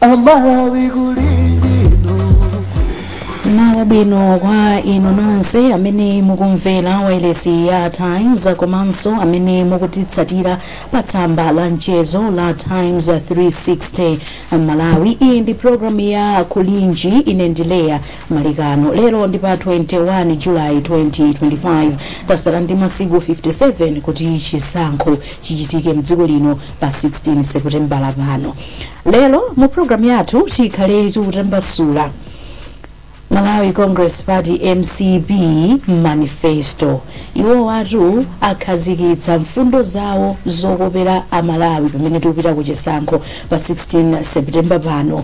Amalawi kulinjino. Mawa bwino kwa inu nonse amene mukumvera wailesi ya Times komanso amene mukutitsatira pa tsamba la mchezo la Times 360 Malawi. Iyi ndi programu ya Kulinji. Ine ndi Leya Malikano. Lero ndi pa 21 July 2025. Tasala ndi masiku 57 kuti chisankho chichitike mdziko lino pa 16 Seputembala pano. Lero mu programu yathu tikhale tikutambasula Malawi Congress Party, MCP, manifesto. Iwo watu akhazikitsa mfundo zawo zokopera Amalawi pamene tikupita ku chisankho pa 16 September pano.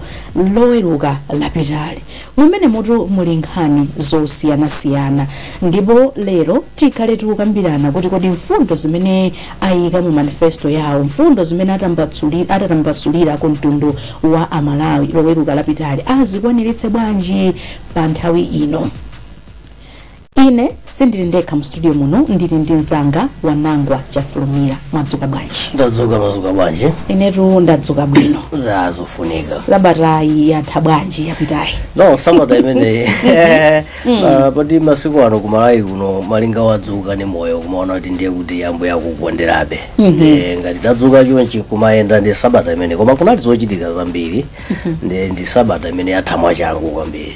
Loweruka lapitali mumene mutu muli nkhani zosiyanasiyana, ndipo lero tikhale tikukambirana kuti kodi mfundo zimene ayika mu manifesto yawo, mfundo zimene atatambasulira ku mtundu wa Amalawi loweruka lapitali, azikwaniritse bwanji pa nthawi ino. Ine sindili ndekha mu studio muno, ndili ndi mzanga Wanangwa Chafulumira. Mwadzuka bwanji? Ndadzuka. Madzuka bwanji? Inetu ndadzuka bwino. Zazofunika. Sabatayi yatha bwanji yapitayi? No, sabata imeneyi, poti masiku ano kumalawi kuno malinga wadzuka ni moyo, kumaona kuti ndiye kuti Ambuye akukonderabe. Ngati tadzuka chonchi kumayenda, ndi sabata imene, koma kunali zochitika zambiri, ndi sabata imene yatha mwachangu kwambiri.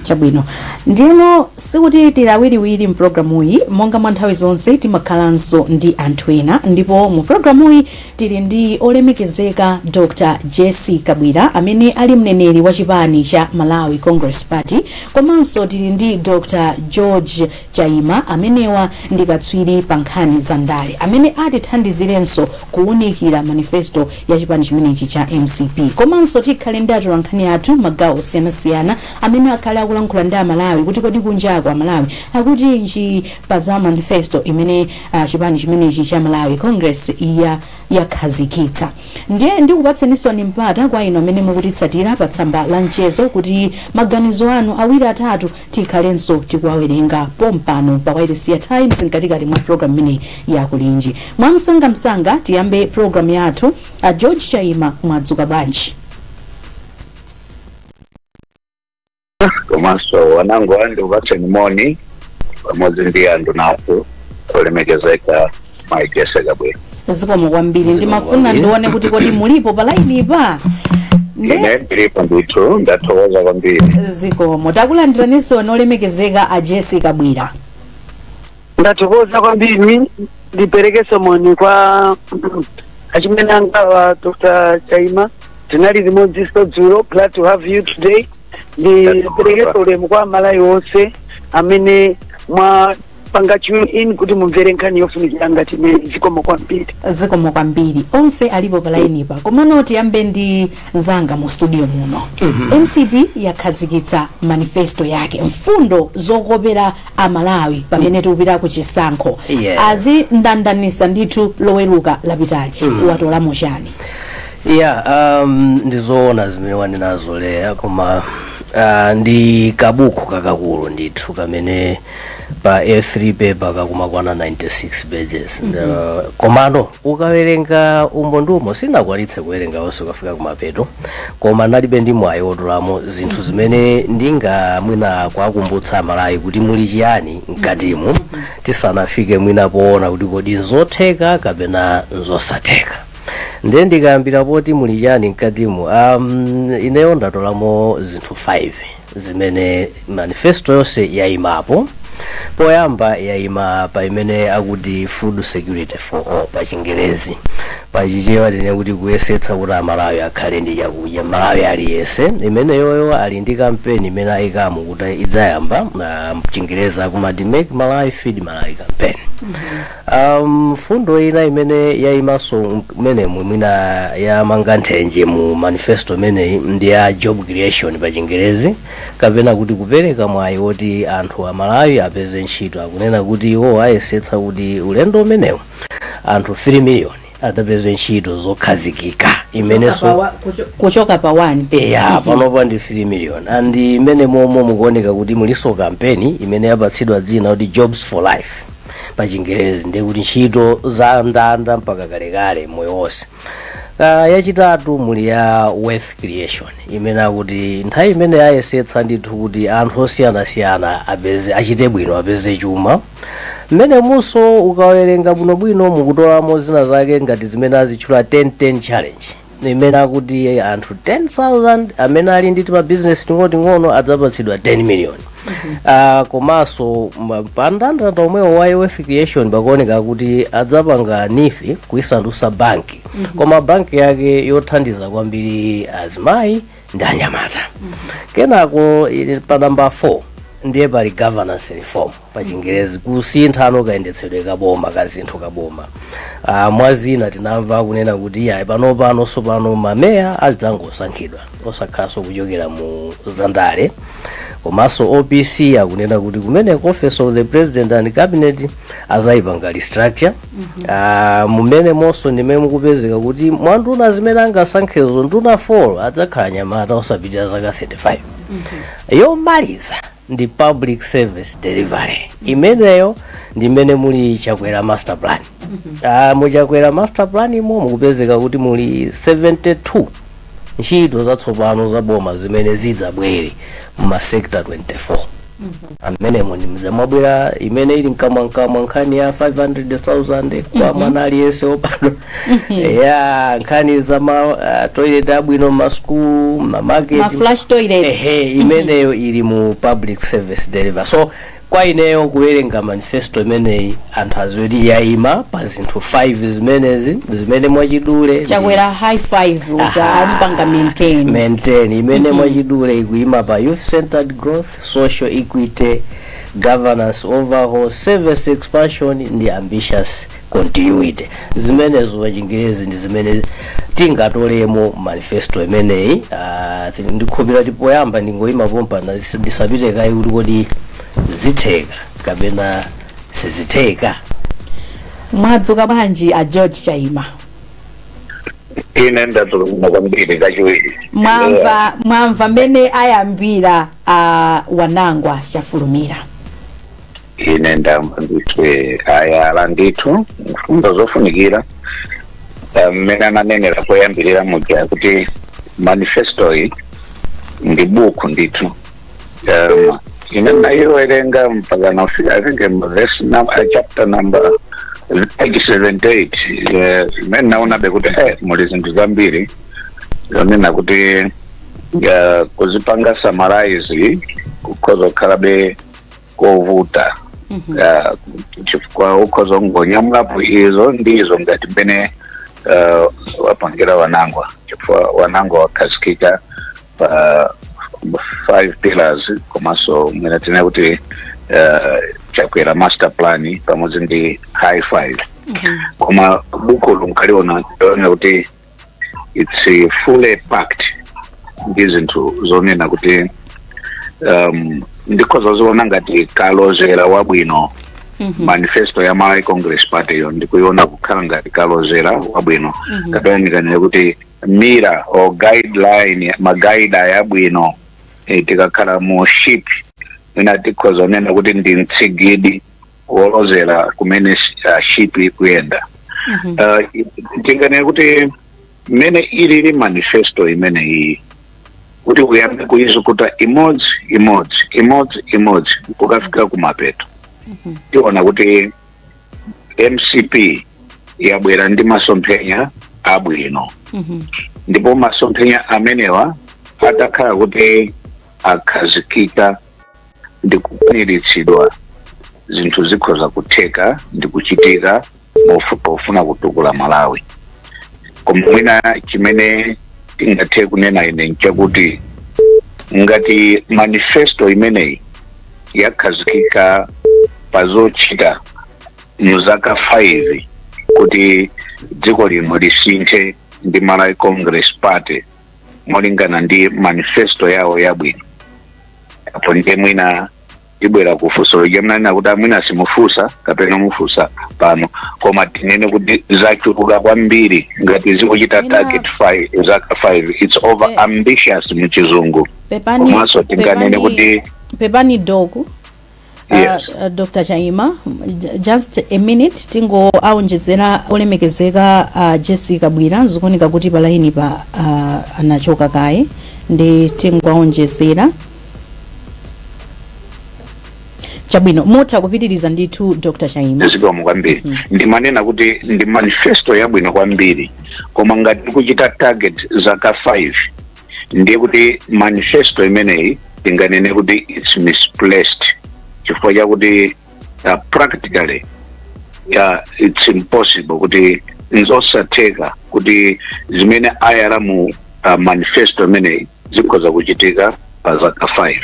Chabwino. Ndiyeno sikuti tili awiriwiri mpulogalamuyi. Monga mwa nthawi zonse timakhalanso ndi anthu ena, ndipo mu pulogalamuyi tili ndi olemekezeka Dr Jesse Kabwira amene ali mneneri wa chipani cha Malawi Congress Party, komanso tili ndi Dr George Chaima, amenewa ndi katswiri pa nkhani za ndale amene atithandizirenso kuwunikira manifesto ya chipani chimenechi cha MCP. Komanso tikhale ndi atolankhani athu magawo osiyanasiyana amene akhale akulankhula ndi Amalawi kuti kodi kunjako Amalawi akutinji pa za manifesto imene chipani chimenechi cha Malawi Congress ya yakhazikitsa. Ndiye ndikupatseninso ni mpata kwa inu amene mukutitsatira pa tsamba la mchezo kuti maganizo anu awiri atatu tikhalenso tikuwawerenga pompano pa wailesi ya Times mkatikati mwa program imeneyi yakulinji. Mwamsangamsanga tiyambe program yathu. A George Chaima, mwadzuka bwanji? Komanso Wanangwa, ndikupatseni moni pamodzi ndi anthu nathu olemekezeka Mai Jesse Kabwira. Zikomo kwambiri. Zikomo Ndimafuna kwambiri. ndione kuti kodi mulipo pa lainipa. Ine ndilipo ndithu, ndathokoza kwambiri. Zikomo. Takulandiraninso olemekezeka a Jesse Kabwira. Ndathokoza kwambiri. Ndiperekeso moni kwa achimene angawa Dr Chaima, tinali limodzinso dzulo. Glad to have you today. Ndiperekeso ulemu kwa Amalawi onse amene mwapanga tune in kuti mumvere nkhani yofunikira ngati imene. Zikomo kwambiri. Zikomo kwambiri. Onse alipo pa lainipa, komano tiyambe ndi zanga mu studio muno. MCP yakhazikitsa manifesto yake, mfundo zokopera Amalawi pamene tikupita ku chisankho. Azindandanisa ndithu loweruka lapitali. Kuwatolamo chani? Yeah, ndizoona zimene wanenazo Leya, koma ndi kabuku kakakulu ndithu kamene pa A3 paper kakumakwana 96 pages. Komano ukawerenga umo ndi umo, sinakwanitse kuwerenga onse ukafika kumapeto, koma nalibe ndi mwayi wotolamo zinthu zimene ndinga mwina kwakumbutsa Amalawi kuti muli chiyani mkatimu, tisanafike mwina poona kuti kodi nzotheka kapena nzosatheka. Ndiye ndikayambira poti muli chani mkatimu, ineyo ndatolamo zinthu 5 zimene manifesto yonse yayimapo. Poyamba yayima pa imene akuti food security for all pa Chingerezi. Pachichewa tine kuti kuyesetsa kuti Amalawi akhale ndi chakudya, Malawi aliyense. Imeneyoyo ali ndi kampeni imene ayikamo kuti idzayamba, Mchingerezi akumati Make Malawi Feed Malawi campaign. Fundo ina imene yayimanso mmenemu, mwina yamanga nthenje mu manifesto imeneyi, ndi ya job creation pa Chingerezi, kapena kuti kupereka mwayi woti anthu Amalawi apeze ntchito. Akunena kuti iwo ayesetsa kuti ulendo umenewu anthu 3 million adzapeze ntchito zokhazikika, imenenso Kuchoka pa 1. Eya, panopa ndi 3 million. And imene momwe mukuoneka kuti muliso kampeni imene yapatsidwa dzina kuti Jobs for Life pa Chingerezi, ndiye kuti ntchito za ndanda mpaka kalekale, moyo wonse. Yachitatu muli ya wealth creation, imene akuti nthawi imene ayesetsa ndithu kuti anthu osiyanasiyana apeze, achite bwino, apeze chuma. Mmene munso ukawerenga bwinobwino, mukutolamo zina zake ngati zimene azitchula 10-10 challenge, imene akuti anthu 10,000 amene ali ndi timabizinesi ting'onoting'ono adzapatsidwa 10 million. Komanso pa ndandanda omwewo wa wealth creation pakuoneka kuti adzapanga NEEF kuisandutsa banki, koma banki yake yothandiza kwambiri azimayi ndi anyamata. Kenako ili pa namba 4 ndiye pali governance reform, pa Chingerezi kusinthano kayendetsedwe kaboma, kazinthu kaboma. Mwazina tinamva kunena kuti iyayi, pano sopano mameya adzangosankhidwa, osakhalanso kuchokera mu zandale. Komanso OPC, akunena kuti kumene Office of the President and Cabinet azayipanga restructure. Mumene monso ndimene mukupezeka kuti mwa nduna zimene angasankhezo, nduna 4 adzakhala anyamata osapitira zaka 35. Yomaliza ndi public service delivery. Imeneyo ndi imene muli Chakwera Master Plan. Mu Chakwera Master Plan imo mukupezeka kuti muli 72 ntchito zatsopano za boma zimene zidzabwere mu sector 24. Amenemo ndi mwabwera imene ili mkamwamkamwa, nkhani ya 500,000 kwa mwana aliyense wopano, ya nkhani za ma toilet abwino masukulu, mamarket, ma flush toilets. Ehe, imeneyo ili mu public service delivery. So kwa ineyo, kuwerenga manifesto imeneyi, anthu aziwoti yayima pa zinthu 5 zimenezi, zimene mwachidule Chakwera high five uja amupanga maintain. Maintain, imene mwachidule ikuyima pa youth centered growth, social equity, governance overhaul, service expansion ndi ambitious continuity. Zimenezo pachingerezi ndi zimene tingatolemo manifesto imeneyi. Ndikhulupira kuti poyamba ndingoyima pompa, ndisapite kayi kuti kodi zitheka kapena sizitheka. Mwadzuka bwanji a George Chaima? Ine ndadzuka kwambiri kachiwiri. Mwamva mmene ayambira a Wanangwa Chafulumira? Ine ndamva ndithu, ayala ndithu mfundo zofunikira. Mmene ananenera poyambirira muja kuti manifesto iyi ndi buku ndithu. Ine ndaiwerenga mpaka nafika, I think, verse number, chapter number, page 78, imene naonabe kuti muli zinthu zambiri zonena kuti kuzipanga summarize kukhoza kukhalabe kovuta, chifukwa ukhoza kungonyamulapo izo ndizo ngati mmene wapangira Wanangwa, chifukwa Wanangwa wakhazikika pa five pillars, komanso mwina tine kuti Chakwera Master Plan pamodzi ndi high five. Koma buku lunkaliona ona kuti it's fully packed ndi zinthu zonena kuti ndikhoza ziona ngati kalozera wabwino. Manifesto ya Malawi Congress Party yo ndikuiona kukhala ngati kalozera wabwino, kapena ndikanene kuti mirror or guideline, magaida yabwino. Tikakhala mu ship, mwina tikhoza kunena kuti ndi mtsigidi wolozera kumene ship ikuyenda. Tinganene kuti mmene ilili manifesto imene iyi, kuti uyambe kuizukuta imodzi imodzi imodzi imodzi kukafika kumapeto, tiona kuti MCP yabwera ndi masomphenya abwino, ndipo masomphenya amenewa atakhala kuti akhazikika ndi kukwaniritsidwa, zinthu zikhoza kutheka ndi kuchitika pofuna kutukula Malawi. Koma mwina chimene tingathe kunena ine nchakuti ngati manifesto imeneyi yakhazikika pa zochita muzaka 5 kuti dziko lino lisinthe ndi Malawi Congress Party molingana ndi manifesto yawo yabwino, apo ndiye mwina tibwera kufunso lija mnanena kuti amwina simufunsa kapena mufunsa pano. Koma tinene kuti zachuluka kwambiri ngati zikuchita target 5, zaka 5, it's over ambitious muchizungu. Pepani. Komanso tinganene Pepani, kuti pepani doku. Yes. Dr. Chaima, just a minute, tingo aonjezera olemekezeka Jessica Bwira. Zikuoneka kuti pa line pa anachoka kaye, ndi tingoaonjezera. Chabwino, mutha kupitiriza ndithu, Dr. Chaima. Zikomo kwambiri. Ndimanena kuti ndi manifesto yabwino kwambiri, koma ngati tikuchita target zaka 5, ndiye kuti manifesto imeneyi tinganene kuti it's misplaced, chifukwa chakuti practically it's impossible, kuti nzosatheka kuti zimene ayala mu manifesto imeneyi zikhoza kuchitika pa zaka 5.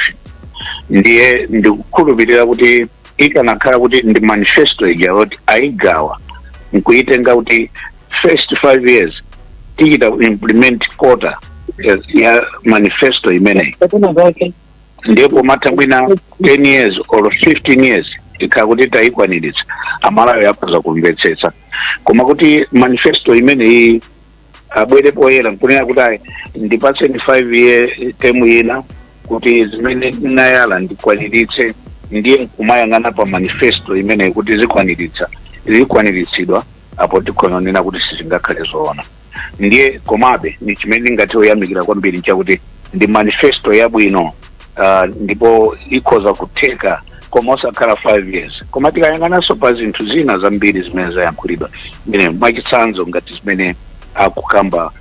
Ndiye ndikukhulupirira kuti ikanakhala kuti ndi manifesto ija kuti ayigawa nkuitenga kuti first 5 years tichita implement quarter ya manifesto imeneyi, ndipo matha mwina 10 years or 15 years ikhala kuti tayikwaniritsa, Amalawi akhoza kumvetsetsa. Koma kuti manifesto imeneyi abwere poyera nkunena kuti ayi, ndipatseni 5 year term ina kuti zimene ndinayala ndikwaniritse, ndiye nkumayang'ana pa manifesto imeneyi kuti zikwaniritsidwa, apo tikhononena kuti sizingakhale zoona. Ndiye komabe ni chimene ndingathe kuyamikira kwambiri nchakuti ndi manifesto yabwino, ndipo ikhoza kutheka, koma osakhala 5 years. Koma tikayang'ananso pa zinthu zina zambiri zimene zayankhulidwa mene, mwachitsanzo ngati zimene akukamba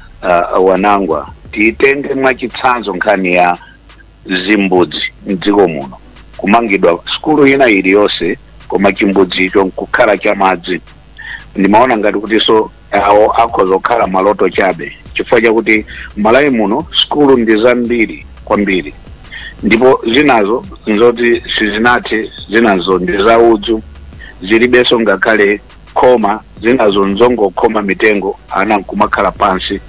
Wanangwa, tiyitenge mwachitsanzo nkhani ya zimbudzi mdziko muno, kumangidwa sukulu ina iliyonse koma chimbudzicho nkukhala chamadzi. Ndimaona ngati kuti so awo akhoza kukhala maloto chabe, chifukwa chakuti Malawi muno sukulu ndi zambiri kwambiri, ndipo zinazo nzoti sizinathe, zinazo ndi zaudzu, zilibenso ngakhale khoma, zinazo nzongokhoma mitengo, ana nkumakhala pansi.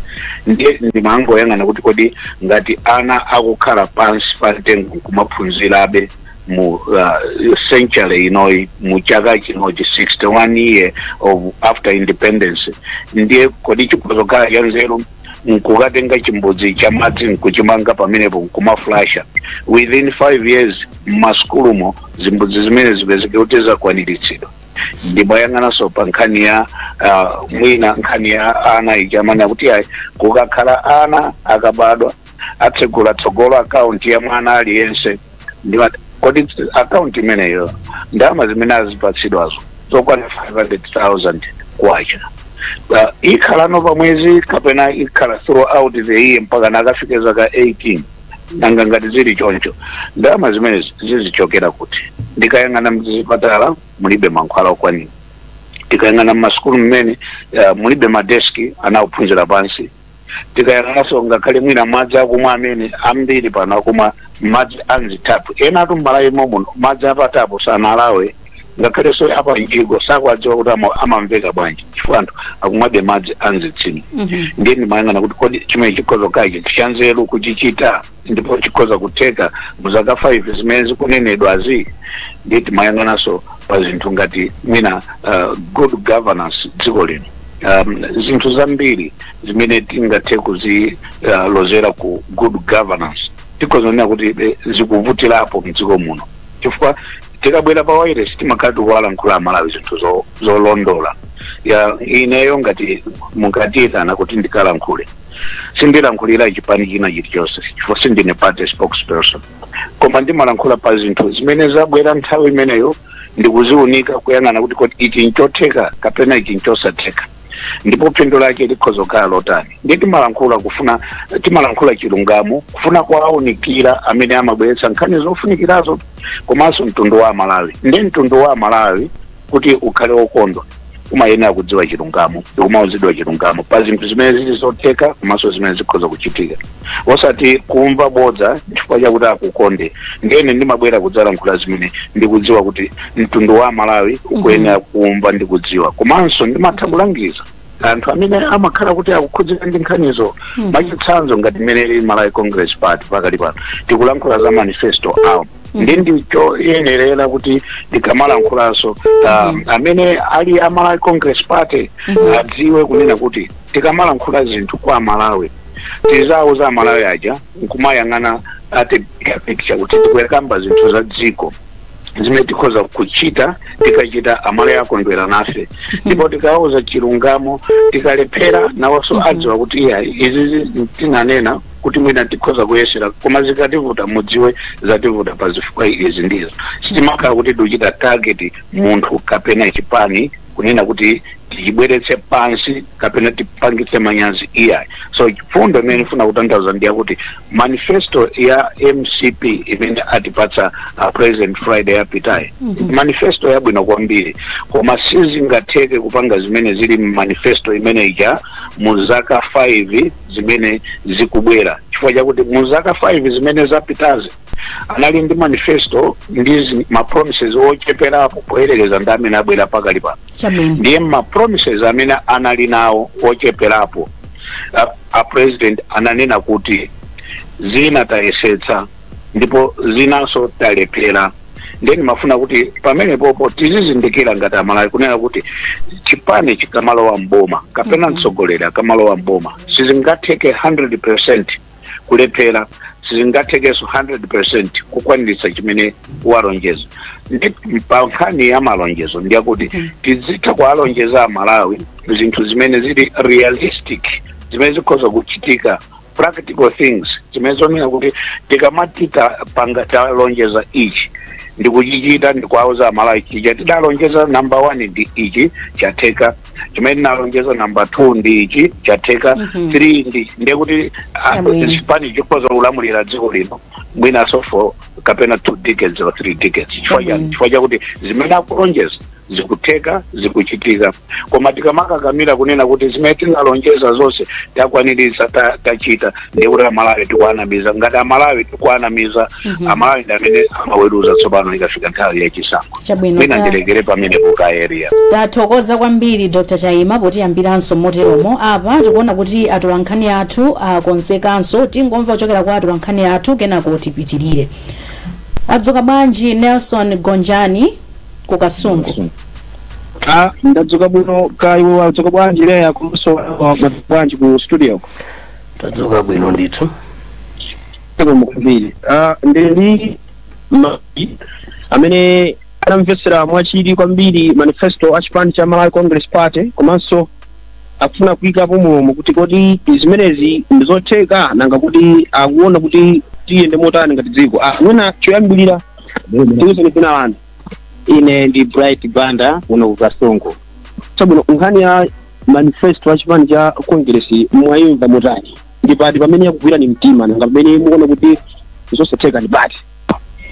Ndiye ndimangoyang'ana kuti kodi ngati ana akukhala pansi pa mtengo nkumaphunzirabe mu century inoyi, mu chaka chinochi, 61 year of after independence, ndiye kodi chikhoza kukhala cha nzeru nkukatenga chimbudzi cha madzi nkuchimanga pamenepo nkumaflasha within 5 years mmasukulumo zimbudzi zimene zipezeke kuti zakwaniritsidwa? Ndimayang'ananso pa nkhani ya mwina nkhani ya ana ichamana kuti ayi, kukakhala ana akabadwa atsegula Tsogolo akaunti ya mwana aliyense. Kodi akaunti imeneyo ndalama zimene azipatsidwazo zokwana 500,000 kwacha ikhalano pa mwezi kapena ikhala throughout the year mpaka nakafike zaka 18? Nanga ngati zili choncho, ndalama zimene zizichokera kuti? Ndikayang'ana mzipatala mulibe mankhwala okwanira, tikayang'ana mmasukulu mmene mulibe madeski, anaophunzira pansi, tikayang'ananso ngakhale mwina madzi akumwa amene ambiri pano akumwa madzi anzitapu, ena atu m'Malawimo muno madzi apatapo sanalawe, ngakhalenso apa mjigo sakwadziwa kuti amamveka bwanji, chifukwa anthu akumwabe madzi anzitsime. Ndiye ndimayang'ana kuti kodi chimene chikhoza kukhala chinthu cha nzeru kuchichita ndipo chikhoza kutheka muzaka 5 zimene zikunenedwazi? Ndiye timayang'ananso pa zinthu ngati mwina good governance dziko lino, zinthu zambiri zimene tingathe kuzilozera ku good governance, tikhoza kunena kuti zikuvutirapo mdziko muno, chifukwa tikabwera pa wireless timakhala tikuwalankhula Amalawi zinthu zolondola. Ya ineyo ngati mungatiyitana kuti ndikalankhule, sindilankhulira chipani china chilichonse, chifukwa sindine party spokesperson, koma ndimalankhula pa zinthu zimene zabwera nthawi imeneyo ndikuziunika, kuyang'ana kuti kodi ichi nchotheka kapena ichi nchosatheka, ndipo phindu lake likhoza kukhala lotani. Ndiye timalankhula kufuna, timalankhula chilungamo, kufuna kuwaunikira amene amabweretsa nkhani zofunikirazo, komanso mtundu wa Amalawi. Ndi mtundu wa Amalawi kuti ukhale wokondwa umayenera kudziwa chilungamo, ndikumauzidwa chilungamo pa zinthu zimene zili zotheka komanso zimene zikhoza kuchitika, osati kumva bodza chifukwa chakuti akukonde. Ndiyene ndimabwera kudzalankhula zimene ndikudziwa kuti mtundu wa Malawi ukuyenera kumva ndi kudziwa, komanso ndimatha kulangiza anthu amene amakhala kuti akukhudzika ndi nkhanizo. Mwachitsanzo ngati mmene ili Malawi Congress Party pakali pano, tikulankhula za manifesto awo, ndi ndichoyenerera kuti ndikamalankhulaso amene ali a Malawi Congress Party adziwe kunena kuti tikamalankhula zinthu kwa Malawi, tizauza Amalawi aja nkumayang'ana at a bigger picture kuti tikuyakamba zinthu za dziko. Zimene tikhoza kuchita, tikachita, Amalawi akondwera nafe, ndipo tikauza chilungamo. Tikalephera, nawonso adziwa kuti iya, izi tinanena kuti mwina tikhoza kuyesera, koma zikativuta, mudziwe zativuta pa zifukwa izi ndizo. Sitimakhala kuti tikuchita target munthu kapena chipani, kunena kuti tichibweretse pansi kapena tipangitse manyazi, iyayi. So fundo imene ifuna kutanthauza ndi yakuti manifesto ya MCP imene atipatsa President Friday yapitayi, manifesto yabwino kwambiri, koma sizingatheke kupanga zimene zili manifesto imene ija mu zaka 5 zimene zikubwera, chifukwa chakuti mu zaka 5 zimene zapitazi anali ndi manifesto ndi ma promises ocheperapo poyerekeza ndi amene abwera pakali pano. Ndiye ma promises amene anali nawo ocheperapo, a president ananena kuti zina tayesetsa ndipo zinanso talephera. Ndiye ndimafuna kuti pamenepopo tizizindikira ngati Amalawi kunena kuti chipani chikamalowa mboma kapena mtsogoleri akamalowa mboma, sizingatheke 100 kulephera, sizingathekenso 100 kukwaniritsa chimene walonjeza. Ndi pa nkhani ya malonjezo, ndiyakuti tizitha kuwalonjeza Amalawi zinthu zimene zili realistic, zimene zikhoza kuchitika, practical things, zimene zonena kuti tikamati tapanga, talonjeza ichi, ndikuchichita, ndikuwauza Amalawi chija tidalonjeza number one ndi ichi, chatheka. Chimene tinalonjeza number two ndi ichi, chatheka. Three ndi, ndiye kuti chipani chikhoza kulamulira dziko lino mwinaso for kapena 2 decades or 3 decades. Chifukwa chani? Chifukwa chakuti zimene akulonjeza zikutheka, zikuchitika. Koma tikamakakamira kunena kuti zimene tinalonjeza zonse takwaniritsa, tachita, ndiye kuti Amalawi tikuanamiza. Ngati Amalawi tikuanamiza, Amalawi ndi amene amaweruza tsopano ikafika nthawi yachisankho. Mwina ndilekere pamenepo ka area. Tathokoza kwambiri, Dr Chaima, potiyambiranso moteromo. Apa tikuona kuti atolankhani athu akonzekanso. Tingomva kuchokera kwa atolankhani athu, kenako tipitirire. Adzuka bwanji Nelson Gonjani ku Kasungu? Ah, ndadzuka bwino. Ka iwe wadzuka bwanji Leya, komanso wadzuka bwanji ku studio? Tadzuka bwino ndithu. Zikomo kwambiri. Ah, ndili ndi amene anamvetsera mwachidwi kwambiri manifesto a chipani cha Malawi Congress Party, komanso akufuna kuyikapo mulomo kuti kodi zimenezi ndizotheka, nanga kuti akuona kuti tiyende motani ngati dziko. Ah, mwina choyambirira tiuzeni dzina lanu. Ine ndi Bright Banda kuno ku Kasungu. Chabwino, nkhani ya manifesto a chipani cha Congress mwayimva motani? Ndi pati pamene yakugwirani mtima, nanga pamene mukuona kuti zosatheka ndi pati?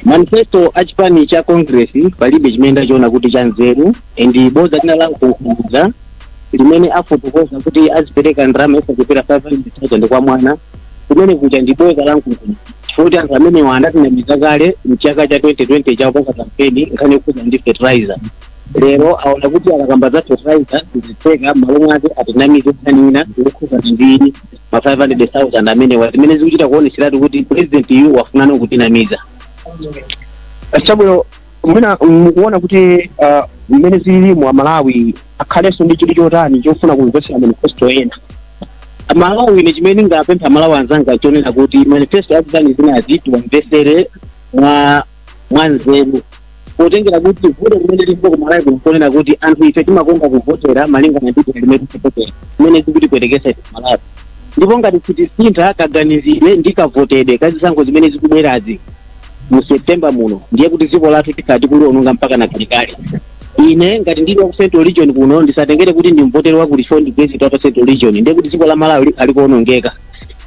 Manifesto a chipani cha Congress palibe chimene ndachiona kuti cha nzeru, ndi bodza lina la nkukuza limene afotokoza kuti azipereka ndalama isachepera 500,000 kwa mwana. Kumene kuja ndi bodza la nkukuza, chifukwa kuti anthu amenewa anatinamiza kale mchaka cha 2020 chakupanga kampeni nkhani yokhuza ndi fertilizer. Lero aona kuti akakamba za fertilizer zizitheka, m'malo mwake atinamize nkhani ina yokhuzana ndi ma 500,000 amenewa, zimene zikuchita kuoneseratu kuti president yu wafunana kutinamiza. Chabwino, mwina mukuona kuti mmene zililimu Amalawi akhalenso ndi chidwi chotani chofuna kumvetsera manifesto ena? Malawi, ine chimene ndingapempha Malawi anzanga chonena kuti manifesto azipani zinazi tiwamvesere mwa nzeru, potengera kuti vuto limene lilipo ku Malawi kuno ponena kuti anthu ife timakonda kuvotera malingana ndi dera limene tikuvotera, limene zikutipwetekesa ife Malawi. Ndipo ngati sitisintha kaganizidwe ndi kavotedwe kazisankho zimene zikubwerazi mu September muno, ndiye kuti dziko lathu tikhala tikuliwononga mpaka na kalekale. Ine ngati ndili wa ku Central Region kuno, ndisatengere kuti ndi mvoteri wa kuti ndi president wa Central Region, ndiye kuti dziko la Malawi alikuonongeka.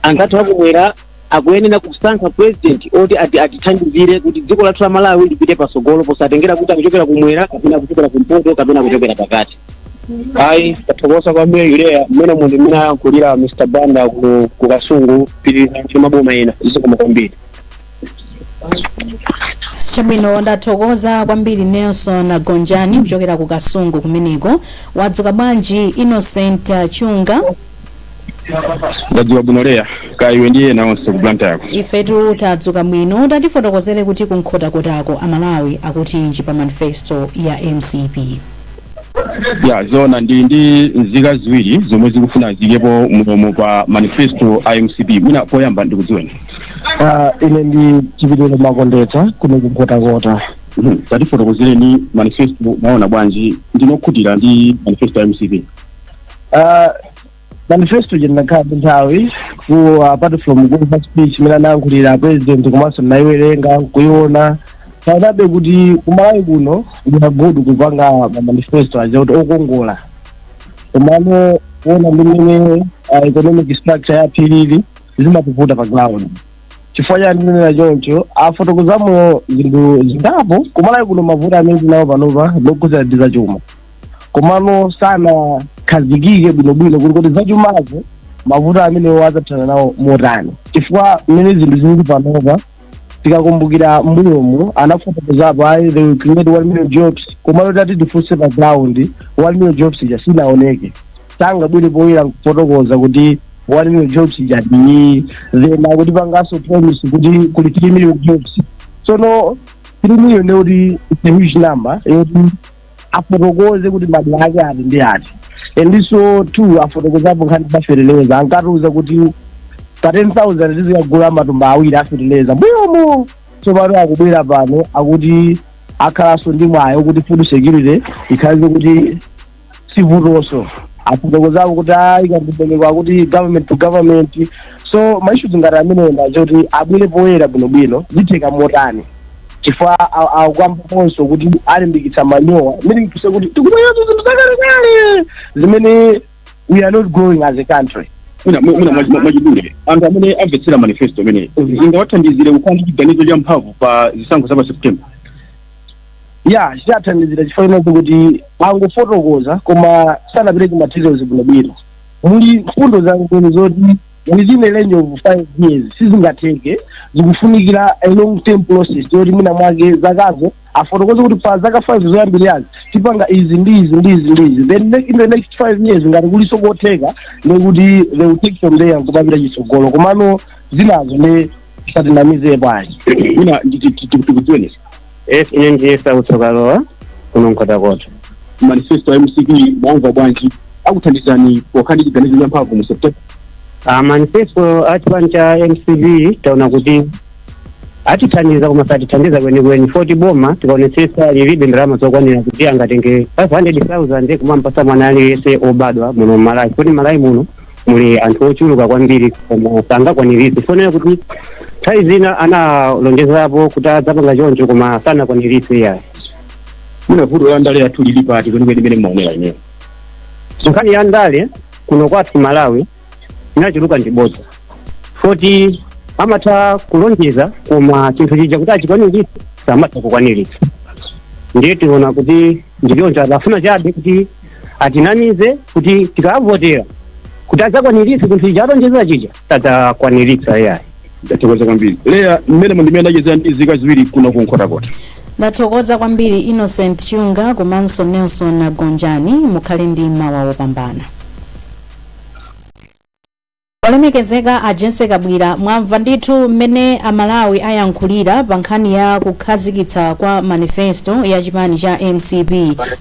Anthu athu akumwera akuyenera kusankha president oti atithandizire kuti dziko lathu la Malawi lipite pasogolo, posatengera kuti akuchokera kumwera kapena kuchokera kumpoto kapena kuchokera pakati. Ayi, tathokoza kwambiri Leya. Mmene munthu mmene ayankhulira Mr Banda ku Kasungu, pitiriza ndi maboma ena. Zikomo kwambiri. Chabwino, ndathokoza kwambiri Nelson Gonjani kuchokera ku Kasungu kumeneko. Wadzuka bwanji Innocent Chunga? Ndadzuka bwino Leya, ka iwe ndiye ena onse ku Blantyre yako. Ifetu tadzuka bwino. Tatifotokozere kuti kunkhotakotako Amalawi akutinji pa manifesto ya MCP? Ya, zona ndi nzika ziwiri zomwe zikufuna zikepo mulomo pa manifesto a MCP. Mwina poyamba ndikudziweni. Ine ndi Chipiliro Makondetsa kuno kunkhotakota. Tatifotokozereni manifesto, mwaona bwanji? Ndinokhutira ndi manifesto ya MCP? Manifesto je ndinakhala ndi nthawi ku, apart from kumva speech imene anayankhulira president, komanso ndinayiwerenga kuiona, taonabe kuti kuMalawi kuno ndinagudu kupanga ma manifesto aja kuti okongola, komano kuona ndi mmene economic structure yathu ilili, zimativuta pa ground. Chifukwa chani ndinena choncho? Afotokozamo zinthu zingapo. KuMalawi kuno mavuto amene tinawo panopa ndokhudzana ndi zachuma, komano sanakhazikike bwinobwino kuti zachumazo mavuto amenewo adzathana nawo motani, chifukwa mmene zinthu zili panopa, tikakumbukira mbuyomu anafotokozapo ayi, they will create 1 million jobs, komano tati tifunse pa ground, 1 million jobs ija sinaoneke. Sangabwere poyera kufotokoza kuti 1 million jobs ija ndiyi. Then akuti panganso promise kuti kuli 3 million jobs. Tsono 3 million yoti it's a huge number yoti afotokoze kuti madera ake ati ndi ati. Endiso two, afotokozapo nkhani za fertilizer. Ankatiuza kuti pa 10,000 tizikagula matumba awiri a fertilizer mbuyomo. Tsopano akubwera pano akuti akhalanso ndi mwayi kuti food security ikhalize kuti sivutonso. Afotokozapo kuti ayi, kandibeleko akuti government to government. So ma issues ngati amenewo ndachoti abwere poyera bwinobwino, zitheka motani, chifukwa akukambaponso kuti alimbikitsa manyowa, meaning to say kuti tikubweranso zinthu zakalekale zimene we are not growing as a country. Mwina mwachidule, anthu amene amvetsera manifesto imene ingawathandizire kukhala ndi chiganizo cha mphamvu pa zisankho za pa September? Ya, chichathandizira, chifukwa inonso kuti angofotokoza koma sanapereke materials bwinobwino. Muli mfundo zangwini zoti within a range of 5 years sizingatheke, zikufunikira a long term process yoti mwina mwake zakazo afotokoze kuti pa zaka 5 zoyambirirazi tipanga izi ndi izi ndi izi ndi izi, then in the next 5 years ngati kuliso kotheka, ndekuti they will take from there nkupapita chitsogolo. Komano zinazo ndi tisatinamizepo ayi. Mwina tikudziweni? Yes, ine ndiye Sautsokalowa kuno Nkhotakota. Manifesto ya MCP mwamva bwanji? Akuthandizani pokhala ndi chiganizo cha mphamvu mu September? Manifesto a chipani cha MCP taona kuti atithandiza, koma satithandiza kwenikweni, foti boma tikaonetsetsa lilibe ndalama zokwanira kuti angatenge 500,000 kumampasa mwana aliyense obadwa muno mMalawi, kuti Malawi muno muli anthu ochuluka kwambiri, koma sangakwaniritse. Fonera kuti nthawi zina analonjezapo kuti adzapanga choncho, koma sanakwaniritse yayi. Mwina vuto la ndale yathu lili pati kwenikweni imene mmaonera ineyo? Nkhani ya ndale kuno kwathu Malawi inachuluka ndi bodza, foti amatha kulonjeza koma chinthu chija kuti achikwaniritse samatha kukwaniritsa. Ndiye tiona kuti ndilonja adafuna chabe kuti atinamize kuti tikavotera kuti adzakwaniritse chinthu chija alonjeza chija, sadzakwaniritsa yayi. Ndathokoza kwambiri, Leya. Mmene ndimene ndachezera ndi nzika ziwiri kuno ku Nkhotakota. Ndathokoza kwambiri, Innocent Chunga komanso Nelson Gonjani. Mukhale ndi mawa wopambana. Olemekezeka a Jessie Kabwira, mwamva ndithu mmene Amalawi ayankhulira pa nkhani ya kukhazikitsa kwa manifesto ya chipani cha MCP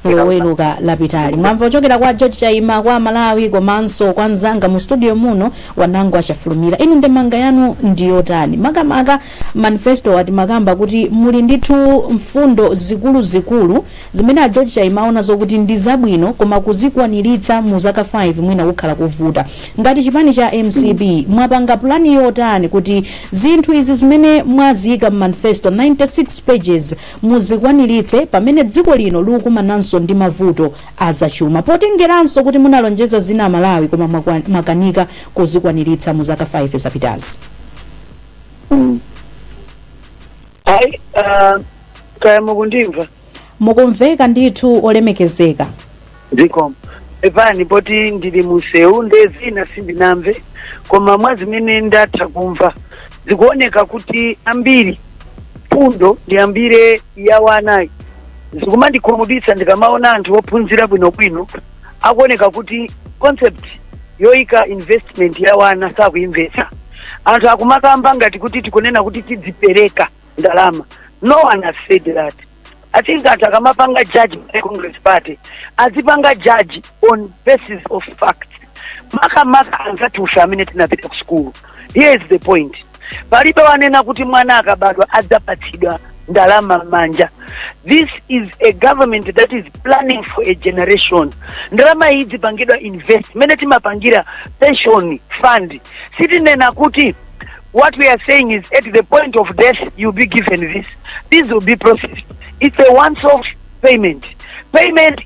Loweruka lapitali. Mwamva kuchokera kwa George Chaima, kwa Amalawi, komanso kwa mzanga mu studio muno Wanango Achafulumira. Inu ndemanga yanu ndiyotani, makamaka manifesto ati makamba kuti muli ndithu mfundo zikuluzikulu zimene a George Chaima aona zokuti ndi zabwino, koma kuzikwaniritsa mu zaka 5 mwina kukhala kuvuta? Ngati chipani cha MCP mwapanga pulani yotani kuti zinthu izi zimene mwaziyika mu manifesto, 96 pages, muzikwaniritse pamene dziko lino likukumananso ndi mavuto azachuma, potengeranso kuti munalonjeza zina Amalawi koma mwakanika kuzikwaniritsa mu zaka 5 zapitazi? Ayi, kaya mukundimva? Mukumveka ndithu, olemekezeka. Zikomo. Epani poti ndili munsewu, nde zina sindinamve, koma mwa zimene ndatha kumva zikuoneka kuti ambiri fundo ndiyambire ya wanayi. Zikumandikhumudwitsa ndikamaona anthu ophunzira bwinobwino akuoneka kuti concept yoyika investment ya wana sakuyimvetsa. Anthu akumakamba ngati kuti tikunena kuti tidzipereka ndalama. No one has said that. I think anthu akamapanga judge by Congress Party azipanga judge on basis of facts, makamaka anzathu amene tinapita ku sukulu. Here is the point: palibe wanena kuti mwana akabadwa adzapatsidwa Ndalama m'manja. This is a government that is planning for a generation. Ndalama iyi zipangidwa invest mene timapangira pension fund. Sitinena kuti, what we are saying is, at the point of death you'll be given this. This will be processed. It's a once off payment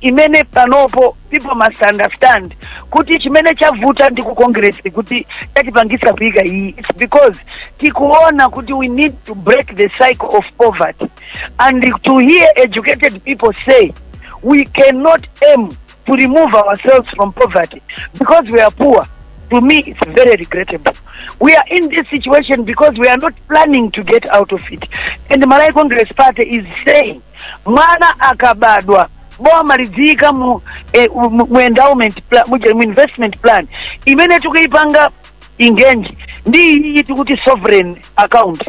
imene panopo people must understand kuti chimene chavuta ndi ku Congress kuti chatipangisa kuyika iyi, it's because tikuona kuti we need to break the cycle of poverty. And to hear educated people say we cannot aim to remove ourselves from poverty because we are poor, to me it's very regrettable. We are in this situation because we are not planning to get out of it, and the Malawi Congress Party is saying mwana akabadwa, boma lidziyika mu endowment plan, mu investment plan imene tikuyipanga ingenji ndi iyi tikuti sovereign account.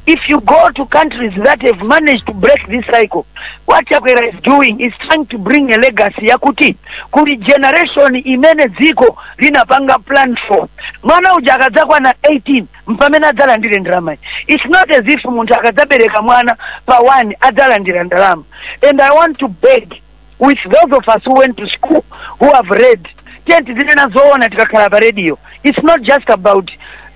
If you go to countries that have managed to break this cycle, what Chakwera is doing is trying to bring a legacy yakuti kuli generation imene dziko linapanga plan for. Mwana uja akadzakwana 18 mpamene adzalandire ndalama. It's not as if munthu akadzabereka mwana pa 1 adzalandira ndalama. And I want to beg with those of us who went to school, who have read, tiye tizinena zoona tikakhala pa radio. It's not just about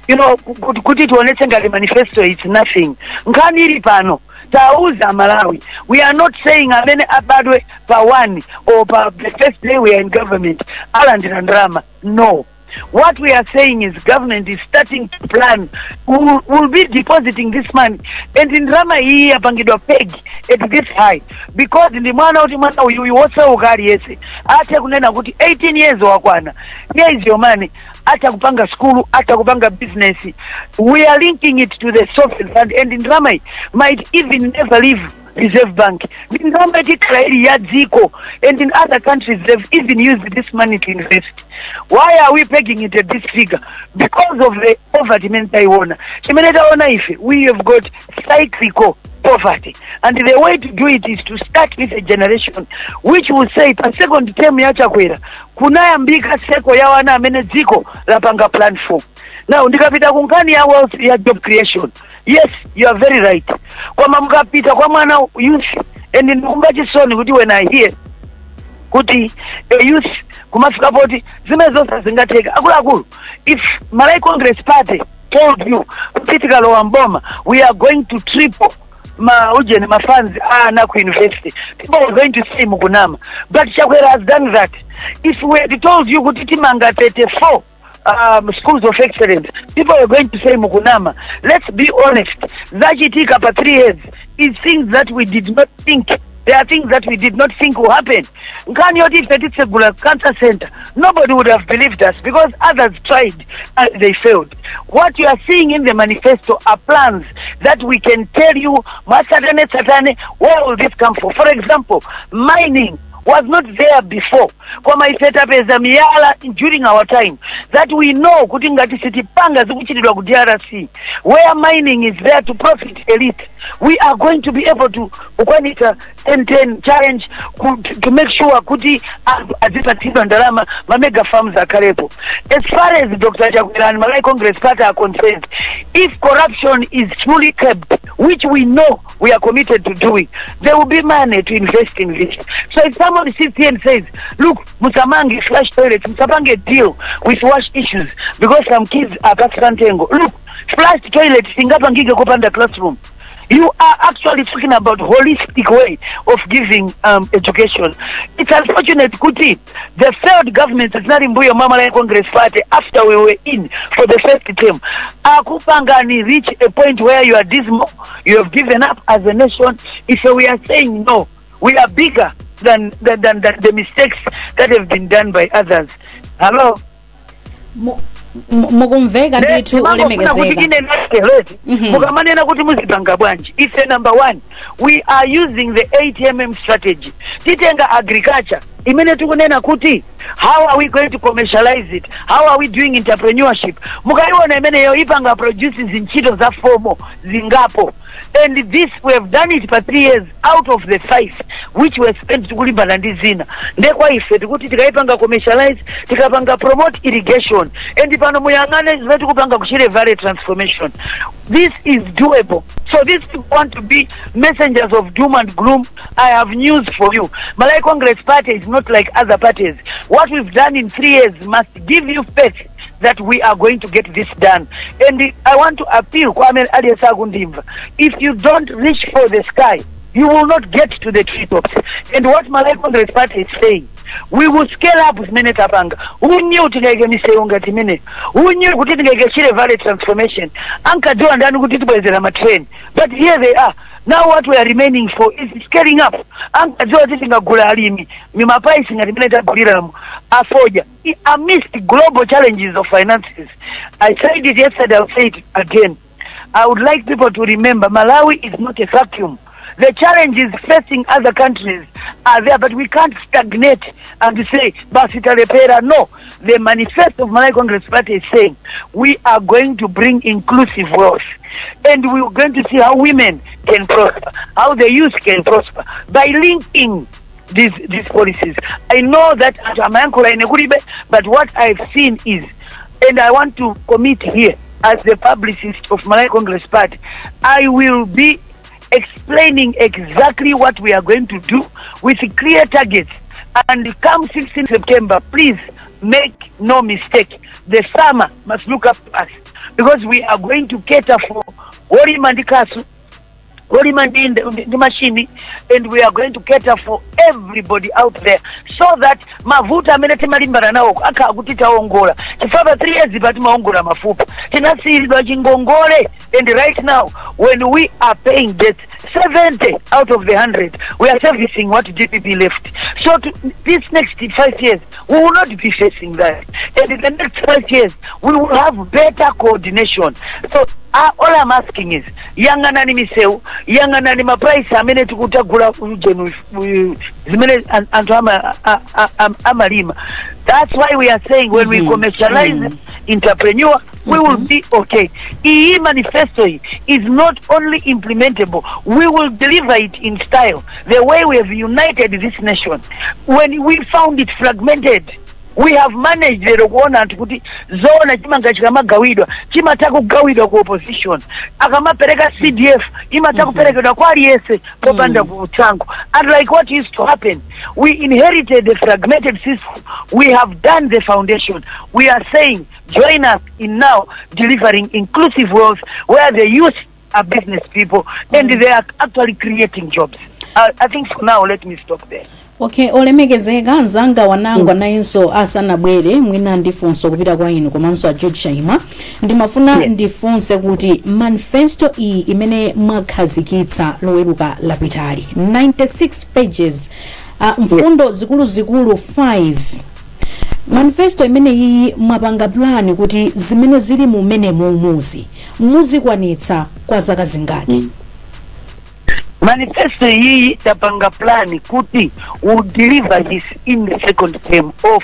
kuti tionetse ngati manifesto. It's nothing. Nkhani ili pano, tauza Malawi, we are not saying amene abadwe pa 1 or pa the first day we are in government alandira ndalama. No. What we are saying is government is starting to plan, will be depositing this money, and ndalama iyi yapangidwa peg at this high because ndi mwana kuti mwana uyuyu wosauka aliyense athe kunena kuti 18 years wakwana, here is your money, atha kupanga skulu, atha kupanga business. We are linking it to the sovereign fund, and ndalama iyi might even never leave Reserve Bank. Ndi ndalama itikhala ili ya dziko, and in other countries they've even used this money to invest. Why are we pegging it at this figure? Because of the poverty imene taiona. Chimene taona ife, we have got cyclical poverty, and the way to do it is to start with a generation which will say pa second term ya Chakwera kunayambika cycle ya wana amene dziko lapanga plan for. Now ndikapita ku nkhani ya wealth, ya job creation, yes, you are very right. Koma mukapita kwa mwana youth, and ndikumva chisoni kuti when I hear kuti a youth kumafika poti zimene zonse zingatheka. Akuluakulu, if Malawi Congress Party told you kuti tikalowa mboma we are going to triple ma ujeni, ma funds ana ku university, people are going to say mukunama. But Chakwera has done that. If we had told you kuti timanga 34 schools of excellence, people are going to say mukunama. Let's be honest. Zachitika pa 3 years is things that we did not think. There are things that we did not think will happen. Nkhani yoti ife titsegula cancer center, nobody would have believed us because others tried and they failed. What you are seeing in the manifesto are plans that we can tell you mwatsatanetsatane tsatane where will this come for. For example, mining was not there before, koma ife tapeza miyala during our time that we know kuti ngati sitipanga zikuchitidwa ku DRC, where mining is there to profit elite, we are going to be able to kukwanisa 10-10 challenge to make sure kuti anthu azipatsidwa ndalama, ma mega farms akhalepo. As far as Dr Chakwera and Malawi Congress Party are concerned, if corruption is truly kept, which we know we are committed to doing, there will be money to invest in this. So if someone sits here and says, "Look, musamange flush toilets, musapange deal with wash issues because some kids are pasantengo," look, flush toilet singapangike kopanda classroom. You are actually talking about holistic way of giving education. It's unfortunate kuti the third government zinali mbuyo mwa Malawi Congress Party after we were in for the first term akupangani reach a point where you are dismal, you have given up as a nation. If we are saying no, we are bigger than the mistakes that have been done by others. Hello? Mukumveka ndithu. Ndimangofuna kuti Olemekezeka. Ine nakeleti mukamanena kuti muzipanga bwanji, ife number one, we are using the 8mm strategy. Titenga agriculture imene tikunena kuti how are we going to commercialize it, how are we doing entrepreneurship. Mukaiona imeneyo ipanga produce zintchito za formal zingapo, and this we have done it for 3 years out of the five which were spent tikulimbana ndi zina. Ndekwa ife tikuti tikaipanga commercialize, tikapanga promote irrigation, and pano muyang'ane zimene tikupanga ku Shire Valley transformation. This is doable. So So these people want to be messengers of doom and gloom. I have news for you. Malawi Congress Party is not like other parties. What we've done in 3 years must give you faith that we are going to get this done. And I want to appeal kwa amene aliyense akundimva: if you don't reach for the sky, you will not get to the treetops. And what Malawi Congress Party is saying, we will scale up zimene tapanga. Who knew tingaike misewu ngati imene? Who knew kuti tingaike Shire Valley transformation? Ankadziwa ndani kuti tibwezera matrain? But here they are. Now what we are remaining for is scaling up. Ankadziwa kuti tingagula alimi mimaprice ngati imene taguliramo afodya amidst global challenges of finances? I said it yesterday, I'll say it again. I would like people to remember Malawi is not a vacuum. The challenges facing other countries are there, but we can't stagnate and say, "Basi talephera." No. The manifesto of Malawi Congress Party is saying we are going to bring inclusive wealth. And we're going to see how women can prosper, how the youth can prosper by linking these policies. I know that amayankhula ine kulibe, but what I've seen is, and I want to commit here as the publicist of Malawi Congress Party, I will be explaining exactly what we are going to do with clear targets. And come 16 September, please make no mistake, the farmer must look up to us because we are going to cater for olima ndi kasu, olima ndi machine, and we are going to cater for everybody out there so that mavuto amene timalimbana nawo akhala kuti taongola, chifukwa pa 3 years pa timaongola mafupa, tinasiyiridwa chingongole. And right now when we are paying debt, 70 out of the 100, we are servicing what DPP left. So this next 5 years we will not be facing that, and in the next 5 years we will have better coordination. So all I'm asking is, yang'anani misewu, yang'anani maprice amene tikutagula ujenu zimene anthu amalima. That's why we are saying when we commercialize entrepreneur, we will be okay. Iyi manifesto iyi is not only implementable, we will deliver it in style. The way we have united this nation when we found it fragmented, we have managed lero kuona anthu kuti zoona chimanga chikamagawidwa chimatha kugawidwa ku opposition, akamapereka CDF imatha kuperekedwa kwa aliyense popanda kutsankho, unlike what used to happen. We inherited a fragmented system. We have done the foundation. We are saying join us in now delivering inclusive wealth where the youth are business people and they are actually creating jobs. I think for now let me stop there. Okay, olemekezeka mzanga Wanangwa nayenso asanabwere, mwina ndifunso kupita kwa inu komanso a George Chaima, ndimafuna ndifunse kuti manifesto iyi imene mwakhazikitsa Loweruka lapitali, 96 pages, mfundo zikuluzikulu 5, manifesto imene iyi mwapanga plan kuti zimene zili mumene mumuzi muzikwanitsa kwa zaka zingati? Manifesto iyi tapanga plan kuti will deliver this in the second term of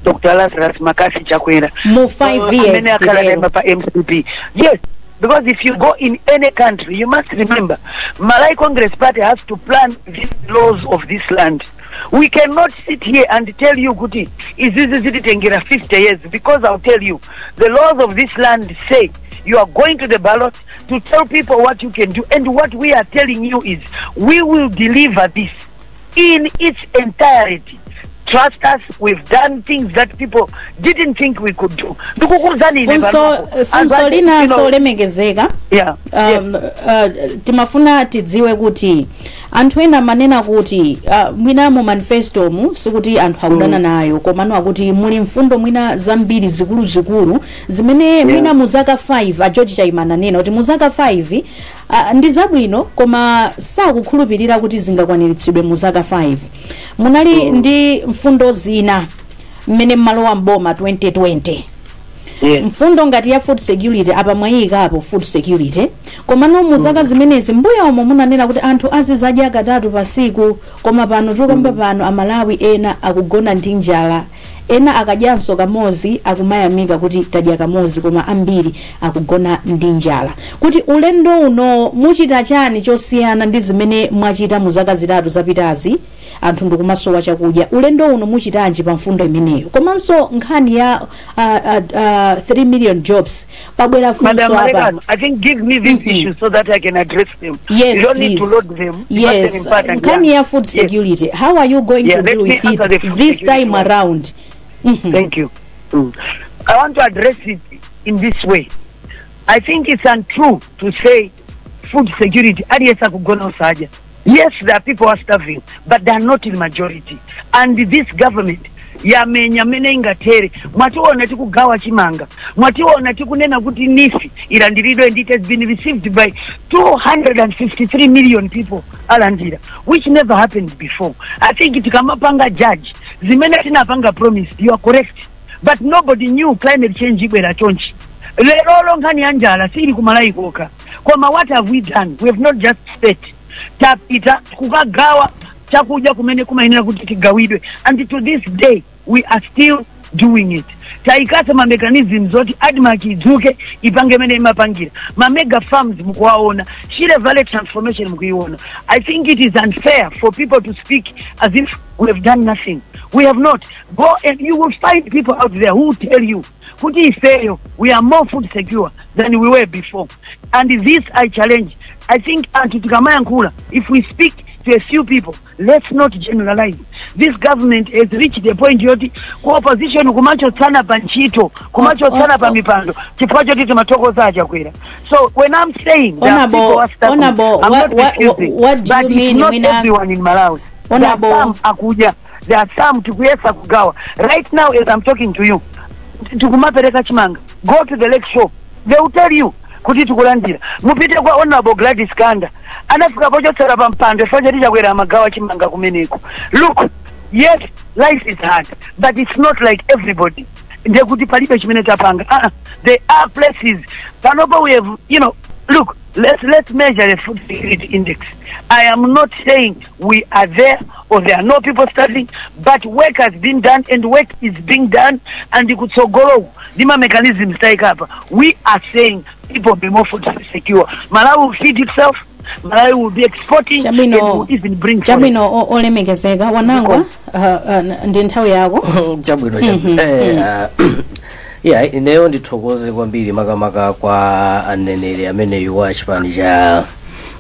Dr. Lazarus McCarthy Chakwera. Mu 5 years, Amene akhala titero. Member pa MCP, yes, because if you go in any country, you must remember Malawi Congress Party has to plan these laws of this land. We cannot sit here and tell you kuti izizi zititengera 50 years, because I'll tell you, the laws of this land say you are going to the ballot to tell people what you can do, and what we are telling you is we will deliver this in its entirety. Trust us. We've done things that people didn't think we could do. Ndikukuuzani ine Funso panopo. funso Anthu linanso, olemekezeka, timafuna tidziwe kuti anthu ena amanena kuti mwina mu manifesto mu, sikuti anthu akudana nayo, komano akuti muli mfundo mwina zambiri zikuluzikulu zimene mwina mu zaka 5, a George Chaima ananena kuti mu zaka 5 ndi zabwino, koma sakukhulupirira kuti zingakwaniritsidwe mu zaka 5. Munali ndi mfundo zina mmene mmalowa mboma 2020, mfundo ngati ya food security. Apa mwayikapo food security, komano mu zaka zimenezi mbuyomo munanena kuti anthu azizadya katatu pa siku, koma pano tikamba pano Amalawi ena akugona ndi njala, Ena akadyanso kamodzi akumayamika kuti tadya kamodzi, koma ambiri akugona ndi njala. Kuti ulendo uno muchita chani chosiyana ndi zimene mwachita mu zaka 3 zapitazi, anthu ndikumasowa chakudya? Ulendo uno muchitanji pa mfundo imeneyo? Komanso nkhani ya 3 million jobs, pabwera funso Madam apa. Malekano, I think give me these issues so that I can address them. Yes, You don't need to please. load them. Yes, nkhani ya food security, how are you going Yeah, to let deal me with answer the it food this security time one. around? Thank you. I want to address it in this way. I think it's untrue to say food security, aliyense akugona osadya. Yes, there are people who are starving, but they are not in majority. And this government yamenya mene ingatere. Mwationa tikugawa chimanga, mwationa tikunena kuti NEEF ilandiridwe, and it has been received by 253 million people alandira, which never happened before. I think tikamapanga judge zimene tinapanga promise, you are correct, but nobody knew climate change ibwera chonchi. Lerolo nkhani ya njala sili kumalawi kokha, koma what have we done? We have not just state, tapita kukagawa chakudya kumene kumayenera kuti tigawidwe, and to this day we are still doing it. Tayikasa ma mechanisms zoti ADMARC idzuke, ipange mene imapangira. Ma mega farms mukuwaona, Shire Valley transformation mukuiona. I think it is unfair for people to speak as if we have done nothing. We have not. Go and you will find people out there who will tell you kuti ifeyo we are more food secure than we were before, and this I challenge. I think anthu tikamayankhula, if we speak to a few people, let's not generalize. This government has reached the point yoti ku opposition kumachotsana pa ntchito, kumachotsana pa mipando, chifukwa choti timathokoza achakwera. So when I'm saying there are Honorable- people who are starving, Honorable, I'm not refusing, what do but you it's mean not everyone in Malawi. There are Honorable- some akudya, there are some tikuyesa kugawa. Right now as I'm talking to you, tikumapereka chimanga. Go to the Lake Shore, they will tell you kuti tikulandira. Mupite kwa Honorable Gladys Kanda, anafika pochotsera pa mpando chifukwa choti chakwera amagawa chimanga kumeneko. Look, yes, life is hard, but it's not like everybody ndekuti palibe chimene tapanga. There are places panopo we have, look, let's measure the food security index. I am not saying we are there or there are no people starving, but work has been done and work is being done, and kutsogolo ndi ma mechanisms taikapa, we are saying people be more food secure. Malawi will feed itself. Malawi will be exporting and Chabwino. will even bring foreign. Chabwino, olemekezeka Wanangwa, ndi nthawi yako. Chabwino. Yeah, ineyo ndithokoze kwambiri, makamaka kwa aneneri ameneyu wa chipani cha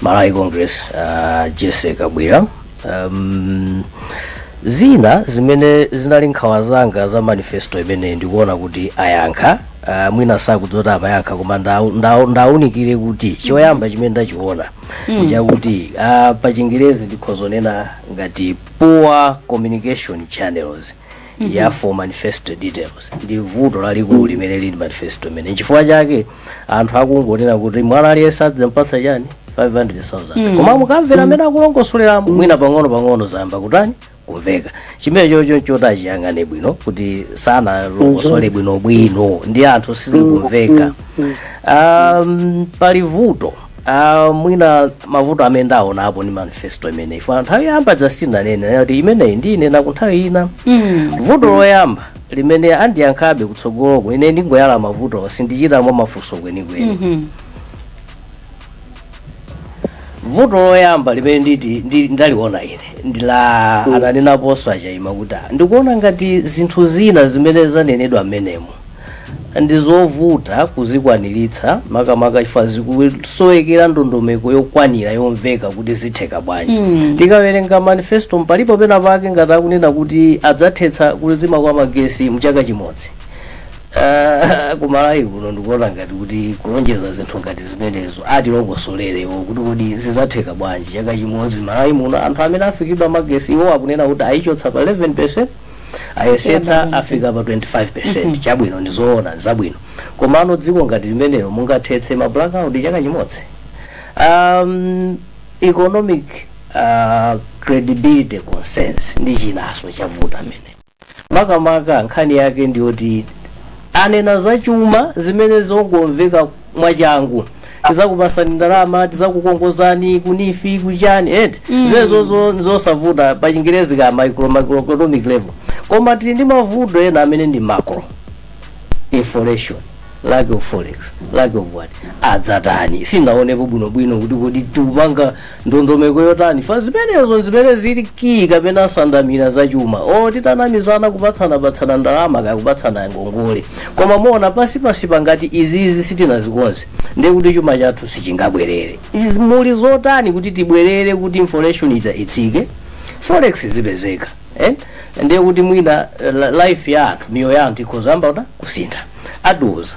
Malawi Congress, Jesse Kabwira. Zina zimene zinali nkhawa zanga za manifesto imeneyi ndikuona kuti ayankha. Mwina sakudzoti amayankha, koma ndawunikire kuti choyamba chimene ndachiona chakuti pa Chingerezi ndikhozonena ngati poor communication channels ya for manifesto details ndi vuto lalikulu limene lili manifesto imene. Nchifukwa chake anthu akungonena kuti mwana aliyense adzampatsa chani, 500,000, koma mukamvera amene akulongosoleramo, mwina pang'ono pang'ono zayamba kutani, kumveka. Chimene chocho nchoti achiyang'ane bwino kuti sanalongosole bwinobwino ndi anthu sizikumveka. Pali vuto, mwina mavuto amene ndaonapo ndi manifesto imeneyi, fa nthawi yoyamba Justin anene kuti imeneyi ndiyinena ku nthawi ina. Vuto loyamba limene andiyankhabe kutsogoloko, ine ndingoyala mavuto, sindichitamo mafunso kwenikweni. Vuto loyamba limene nditi ndaliona ine ndila ananenaponso achayima kuti ndikuona ngati zinthu zina zimene zanenedwa mmenemo ndi zovuta kuzikwaniritsa, makamaka chifukwa zikusowekera ndondomeko yokwanira yomveka kuti zitheka bwanji. Tikawerenga manifesto, palipo pena pake ngati akunena kuti adzathetsa kuzima kwa magesi mchaka chimodzi. Kumalawi kuno ndikuona ngati kuti kulonjeza zinthu ngati zimenezo, atilongosolerewo kuti kodi zidzatheka bwanji chaka chimodzi Malawi muno anthu amene afikidwa magesi, iwo akunena kuti ayichotsa pa 11, ayesetsa afika pa 25. Chabwino, ndizoona zabwino, komano dziko ngati limenelo mungathetse ma blackout chaka chimodzi? Economic credibility concerns ndi chinaso chavuta amene, makamaka nkhani yake ndiyoti anena zachuma zimene zongomveka mwachangu: tizakupasani ndalama, tizakukongozani ku NEEF, kuchani, eti zimenezozo zosavuta, pa Chingerezi ka microeconomic level. Koma tili ndi mavuto ena amene ndi macro: inflation, lack of forex, lack of what. Adzatani? Sinaonepo bwinobwino kuti kodi tikupanga ndondomeko yotani fa zimenezo zimene zili key kapena sandamira zachuma. O titanamizana kupatsana ndalama kaya kupatsana ngongole, koma muona pasipasi pangati izizi sitinazikonze, ndiye kuti chuma chathu sichingabwerere. Izi muli zotani kuti tibwerere, kuti inflation ita itsike, forex zipezeka, eh? Ndiye kuti mwina life yathu, miyoyo yathu ikhozamba kuta kusintha. Atiuza.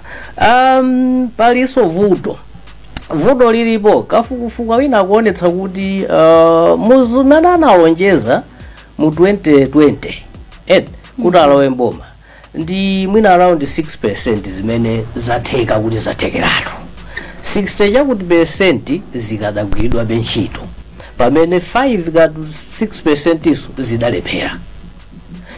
Palinso vuto lilipo. Kafukufuku wina akuonetsa kuti muzimene analonjeza mu 2020 kuti alowe mboma, ndi mwina around 6% zimene zatheka kuti zathekeratu, 60 chakuti percent zikadagwiridwa ntchito, pamene 5 katu 6% iso zidalephera,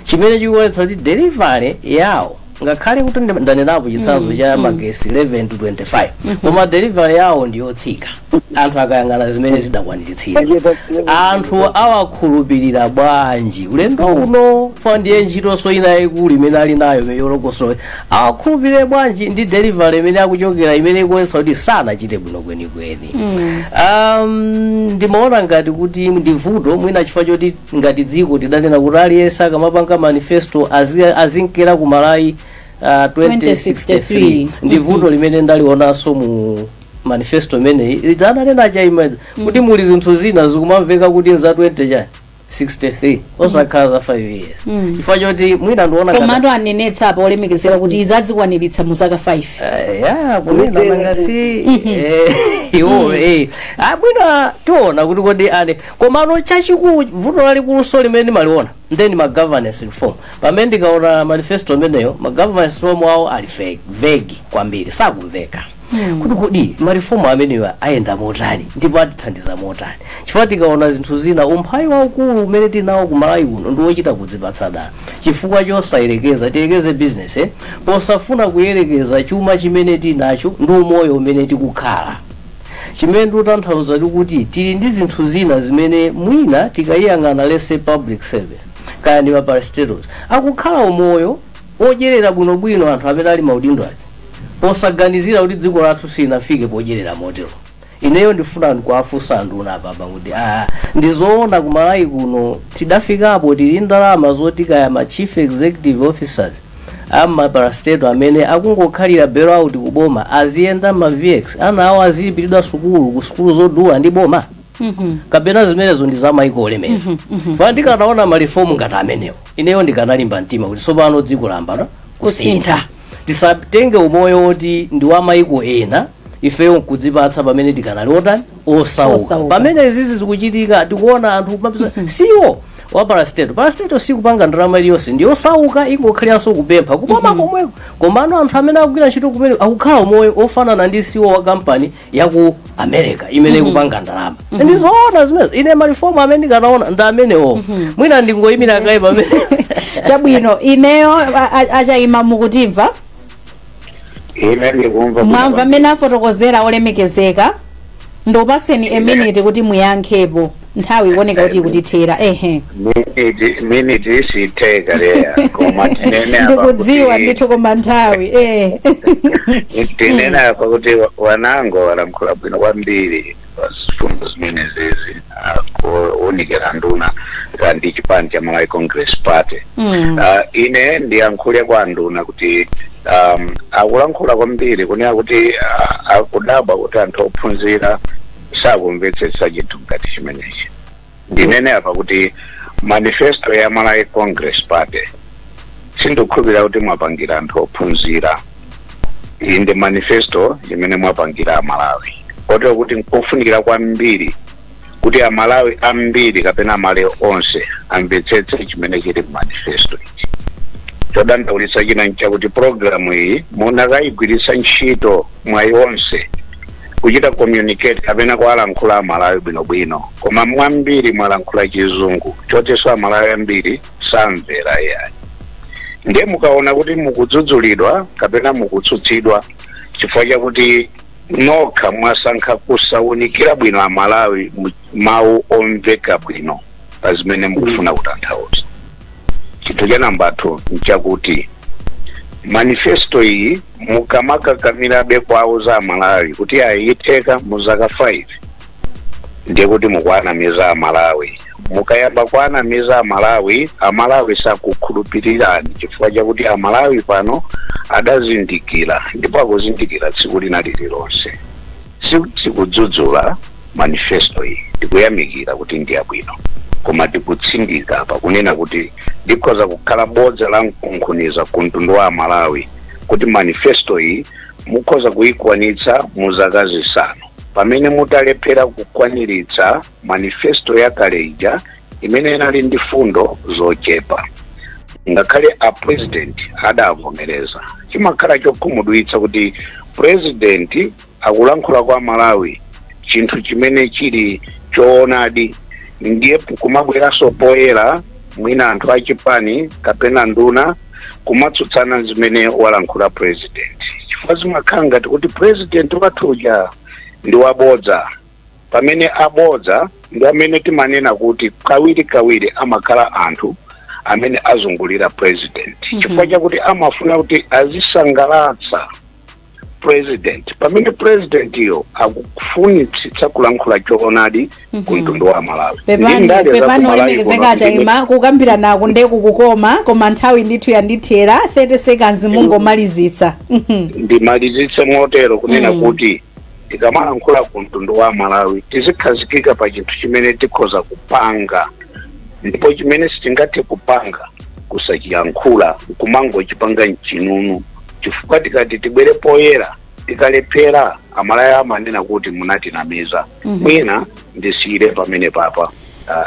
chimene chikuonetsa kuti delivery yawo, ngakhale kuti ndanenapo chitsanzo cha magesi 11 to 25, koma delivery yawo ndiyotsika. Anthu akayang'ana zimene zidakwaniritsidwa, anthu awakhulupirira bwanji ulendo uno? Fa ndiye ntchitonso ina yayikulu imene ali nayo yolokosola. Awakhulupirire bwanji ndi delivery imene akuchokera imene ikuonetsa kuti sanachite bwino kwenikweni? Ndimaona ngati kuti ndi vuto mwina chifukwa choti ngati dziko tidanena kuti aliyense akamapanga manifesto azinkera ku Malawi 2063. Ndi vuto limene ndalionanso mu manifesto imeneyi. Idananena chaima kuti muli zinthu zina zikumamveka kuti nza 20 chani 63, osakhala za 5 years, chifukwa choti mwina ndiona ngati Komando anenetsa apo olemekezeka kuti izazikwaniritsa mu zaka 5. Ya, kunena nanga si iwo abwina tiona kuti kodi ane. Komano chachikulu, vuto lalikuluso limene ndimaliona ndeni ma governance reform. Pamene ndikaona manifesto imeneyo, ma governance reform awo ali vague kwambiri, sakumveka kuti kodi ma reform amenewa ayenda motani ndipo atithandiza motani, chifukwa tikaona zinthu zina, umphawi waukulu umene tinawo ku Malawi kuno ndi wochita kudzipatsa dala chifukwa chosayerekeza. Tiyelekeze business, eh? Posafuna kuyerekeza chuma chimene tinacho ndi umoyo umene tikukhala, chimene ndikutanthauza kuti tili ndi zinthu zina zimene mwina tikayiyang'ana, let's say public service kaya ndi ma parastatals, akukhala umoyo odyerera bwinobwino anthu amene ali maudindo aja, posaganizira kuti dziko lathu silinafike podyerera motero. Ineyo ndifuna ndikuwafunsa nduna apapa kuti ndizoona ku Malawi kuno tidafikapo tili ndalama zoti kaya ma chief executive officers ama parastatal amene akungokhalira bailout kuboma aziyenda ma VX, ana awo azilipiridwa sukulu ku sukulu zodula ndi boma, kapena zimenezo ndi za maiko olemera? Fa ndikanaona ma reform ngati amenewo, ineyo ndikanalimba mtima kuti tsopano dziko lambana kusintha. Tisatenge umoyo woti ndi wa maiko ena, ifeyo nkudzipatsa pamene tikanali otani? Osauka. Osauka. Pamene izizi zikuchitika, tikuona anthu kumapeza siwo wa parastatal. Parastatal sikupanga ndalama iliyonse, ndi osauka, ingokhaliranso kupempha kuboma komweko. Komano anthu amene akugwira ntchito kumene akukhala umoyo ofanana ndi siwo wa kampani yaku America imene ikupanga ndalama. Ndizoona zimenezo? Ine ma reform amene ndikanaona ndi amenewo. Mwina ndingoyimira kaye pamene. Chabwino, ineyo achayima, mukutimva? Ine ndikumva. Mwamva mmene afotokozera olemekezeka. Ndikupaseni a minute kuti muyankhepo, nthawi ikuoneka kuti ikutithera, ehe. Minute isitheka leya, koma tinene apa Ndikudziwa kuti ndithu, koma nthawi eh. Tinene apa kuti wanango walankhula bwino kwambiri pa zifundo zimene zizi kuwunikira nduna ndi chipani cha Malawi Congress Party. Ine ndiyankhule kwa nduna kuti akulankhula kwambiri kunena kuti akudabwa kuti anthu ophunzira sakumvetsetsa chinthu ngati chimenechi. Ndinene apa kuti manifesto ya Malawi Congress Party sindikukhulupirira kuti mwapangira anthu ophunzira. Iyi ndi manifesto imene mwapangira Amalawi, kotero kuti nkofunikira kwambiri kuti Amalawi ambiri kapena Amalawi onse amvetsetse chimene chili manifesto ichi. Chodandaulitsa china nchakuti programu iyi munakayigwiritsa ntchito mwayi onse kuchita communicate kapena kuwalankhula Amalawi bwinobwino, koma mwambiri mwalankhula Chizungu chotinso Amalawi ambiri samvera yayi. Ndiye mukaona kuti mukudzudzulidwa kapena mukutsutsidwa chifukwa chakuti nokha mwasankha kusawunikira bwino Amalawi mawu omveka bwino pa zimene mukufuna kutanthauza. Chimene Chinthu cha namba 2 nchakuti manifesto iyi mukamakakamirabe kwauza Amalawi kuti ayitheka mu zaka 5, ndiye kuti mukuanamiza Amalawi. Mukayamba kuanamiza Amalawi, Amalawi sakukhulupirirani, chifukwa chakuti Amalawi pano adazindikira ndipo akuzindikira tsiku lina lililonse. Sikudzudzula manifesto iyi, tikuyamikira kuti ndi yabwino, koma tikutsindika pakunena kuti likhoza kukhala bodza la mkunkhuniza ku mtundu wa Amalawi kuti manifesto iyi mukhoza kuyikwanitsa mu zaka 5, pamene mutalephera kukwaniritsa manifesto yakale ija imene inali ndi fundo zochepa, ngakhale a president adavomereza. Chimakhala chokhumudwitsa kuti president akulankhula kwa Malawi chinthu chimene chili choonadi, ndiye kumabweranso poyera mwina anthu achipani kapena nduna kumatsutsana zimene walankhula president, chifukwa zimakhala ngati kuti president wathuja ndi wabodza, pamene abodza ndi amene timanena kuti kawiri kawiri amakhala anthu amene azungulira president, chifukwa chakuti amafuna kuti azisangalatsa president, pamene president iyo akufunitsitsa kulankhula choonadi ku mtundu wa Malawi. Ndi Pepani. ndale za Pepani. ku Malawi Olemekezeka kuno. Chaima, kukambirana kundeku kukoma, koma nthawi ndithu yandithera. 30 seconds, mungomalizitsa. Ndimalizitse motero kunena kuti tikamalankhula ku mtundu wa Malawi tizikhazikika pa chinthu chimene tikhoza kupanga, ndipo chimene sitingathe kupanga kusachiyankhula, kumangochipanga mchinunu, chifukwa tikati tibwere poyera tikalephera, Amalawi amanena kuti munatinamiza. Mwina ndisiyire pamene papa,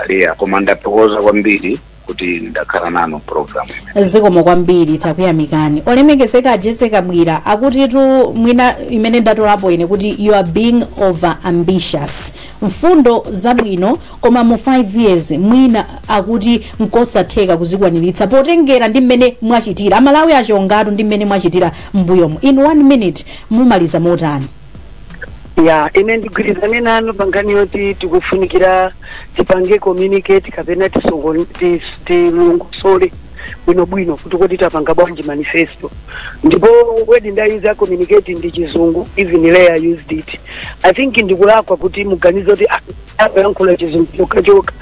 Leya, koma ndathokoza kwambiri kuti ndakhala nanu program imene. Zikomo kwambiri, takuyamikani. Olemekezeka Jessica Bwira, akutitu mwina imene ndatolapo ine kuti you are being over ambitious. Mfundo zabwino, koma mu 5 years mwina akuti nkosatheka kuzikwaniritsa potengera ndi mmene mwachitira. Amalawi achongatu ndi mmene mwachitira m'mbuyomo. In one minute, mumaliza motani? Ya, ine ndigwirizane nanu pankhani yoti tikufunikira tipange communicate kapena tilongosole bwinobwino kuti kodi tapanga bwanji manifesto. Ndipo word ndayuza communicate ndi Chizungu, even Leah used it. I think ndikulakwa kuti muganize kuti akuyankhula Chizungu chokha chokha.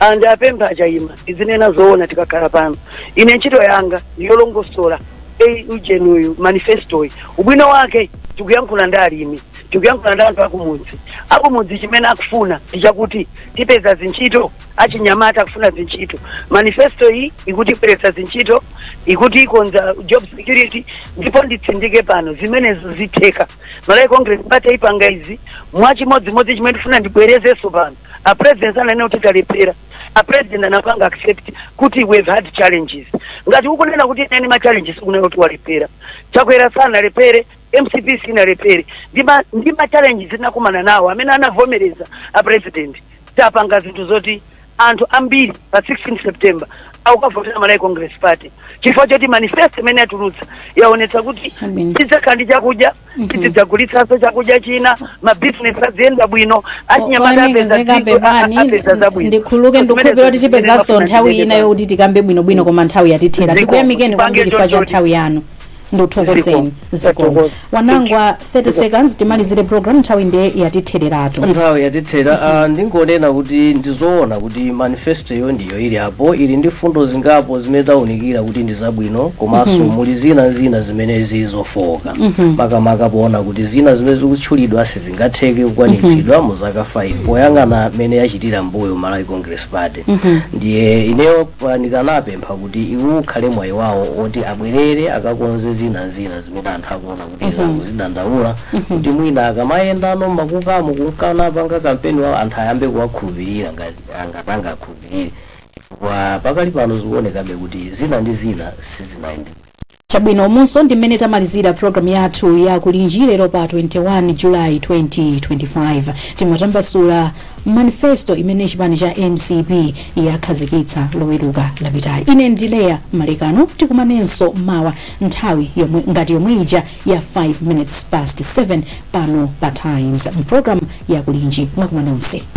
And apempha Achayima izinena zoona tikakhala pano. Ine ntchito yanga ndiyolongosola ei ujenuyu manifestoyi. Ubwino wake tikuyankhula ndi alimi, tikuyankhula ndi anthu akumudzi. Akumudzi chimene akufuna ndi chakuti tipeza zintchito, achinyamata akufuna zintchito. Manifesto iyi ikuti ibweretsa zintchito, ikuti ikonza job security. Ndipo nditsindike pano, zimenezo zitheka. Malawi Congress Party ipanga izi mwachimodzimodzi. Chimene ndifuna ndibwerezenso pano, a president ananena kuti talephera. A president anapanga accept kuti we've had challenges. Ngati ukunena kuti neni ma challenges, ukunena kuti walephera. Chakwera sanalephere, MCP sinalephere. Ndi ma challenges tinakumana nawo amene anavomereza a president, tapanga zinthu zoti anthu ambiri pa 16 September akukavotera Malawi Congress Party, chifukwa choti manifesto imene yatulutsa yaonetsa kuti Chabwino. tidzakhala ndi chakudya, tidzagulitsanso chakudya china, mabizinesi aziyenda bwino, achinyamata apeza Olemekezeka, pepani. apeza zabwino. Ndikhuluke, ndikukhulupirira kuti tipezanso nthawi ina yokuti tikambe bwinobwino, koma nthawi yatithera. Zikomo. Ndikuyamikeni kwambiri chifukwa cha Tipange nthawi yanu, ndikuthokozeni. Zikomo. Zikomo. Wanangwa, 30 seconds timalizire program, nthawi ndiye yatithereratu. Nthawi yatithera. Ndingonena kuti ndizoona kuti manifesto iyo ndiyo ili apo, ili ndi fundo zingapo zimene tawunikira kuti ndi zabwino, komanso muli zina zina zimene zizofowoka, makamaka poona kuti zina zimene zikutchulidwa sizingatheke kukwanitsidwa mu zaka 5, poyang'ana mmene yachitira mbuyo Malawi Congress Party. Ndiye ineyo ndikanapempha kuti iwo ukhale mwayi wawo oti abwerere akakonze zina zina zimene anthu akuona kuti zakuzidandaula, kuti mwina akamayendano makukamu kunkana panga kampeni wawo, anthu ayambe kuwakhulupirira ngati angati angakhulupirire, chifukwa pakali pano zikuonekabe kuti zina ndi zina sizinayende. Chabwino, munso ndi mmene tamalizira programu yathu ya Kulinji lero pa 21 July 2025. Timatambasula manifesto imene chipani cha MCP yakhazikitsa Loweruka lapitali. Ine ndi Leya Malekano. Tikumanenso mawa nthawi yomwe ngati yomwe ija ya 5 minutes past 7 pano pa Times mpulogalamu ya Kulinji. Mwakuma nonse.